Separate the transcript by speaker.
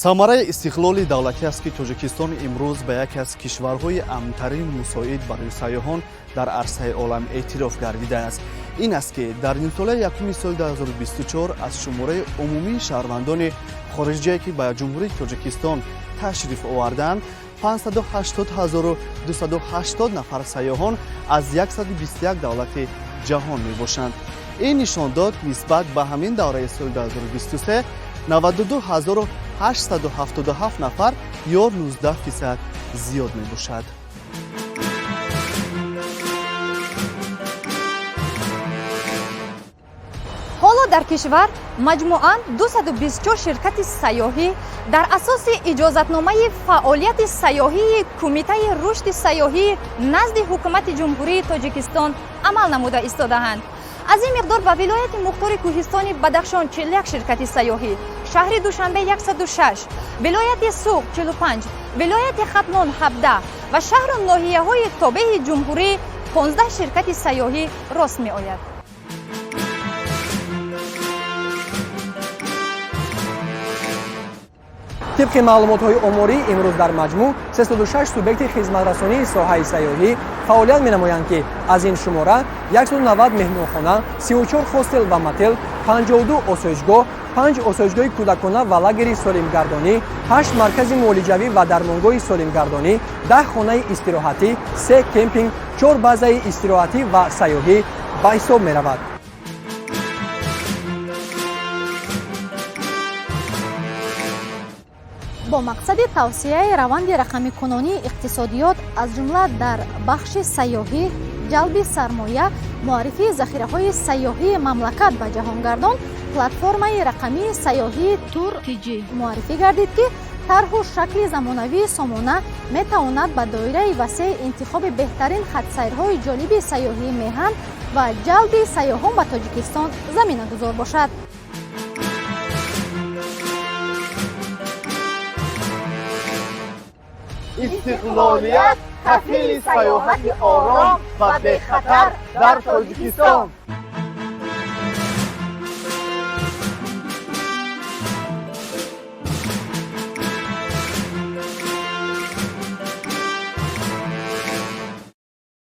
Speaker 1: Самараи истиқлоли давлатӣ аст, ки Тоҷикистон имрӯз ба яке аз кишварҳои амнтарин, мусоид барои сайёҳон дар арсаи олам эътироф гардидааст. Ин аст, ки дар нимсолаи якуми соли 2024 аз шумораи умумии шаҳрвандони хориҷие, ки ба Ҷумҳурии Тоҷикистон ташриф оварданд, 580 280 нафар сайёҳон аз 121 давлати ҷаҳон мебошанд. Ин нишондод нисбат ба ҳамин давраи соли 2023 92 877 нафар ё 19% зиёд мебошад.
Speaker 2: Ҳоло дар кишвар маҷмӯан 224 ширкати сайёҳӣ дар асоси иҷозатномаи фаъолияти сайёҳии Кумитаи рушди сайёҳӣ назди Ҳукумати Ҷумҳурии Тоҷикистон амал намуда истодаанд. Аз ин миқдор ба вилояти мухтори кӯҳистони Бадахшон 41 ширкати сайёҳӣ, шаҳри Душанбе 106, вилояти Суғд 45, вилояти Хатлон 17 ва шаҳру ноҳияҳои тобеи ҷумҳурӣ 15 ширкати сайёҳӣ рост меояд.
Speaker 3: Тибқи маълумотҳои оморӣ, имрӯз дар маҷмӯъ 306 субъекти хизматрасонии соҳаи сайёҳӣ фаъолият менамоянд, ки аз ин шумора 190 меҳмонхона, 34 хостел ва мотел, 52 осоишгоҳ, 5 осоишгоҳи кӯдакона ва лагери солимгардонӣ, 8 маркази муолиҷавӣ ва дармонгоҳи солимгардонӣ, 10 хонаи истироҳатӣ, 3 кемпинг, 4 базаи истироҳатӣ ва сайёҳӣ ба ҳисоб меравад.
Speaker 4: Бо мақсади тавсеаи раванди рақамикунонии иқтисодиёт, аз ҷумла дар бахши сайёҳӣ, ҷалби сармоя, муаррифии захираҳои сайёҳии мамлакат ба ҷаҳонгардон платформаи рақамии сайёҳии Тур ТЖ муаррифӣ гардид, ки тарҳу шакли замонавии сомона метавонад ба доираи васеи интихоби беҳтарин хатсайрҳои ҷолиби сайёҳии меҳан ва ҷалби сайёҳон ба Тоҷикистон заминагузор бошад.
Speaker 1: Истиқлолият кафили сайёҳати ором ва бехатар дар Тоҷикистон.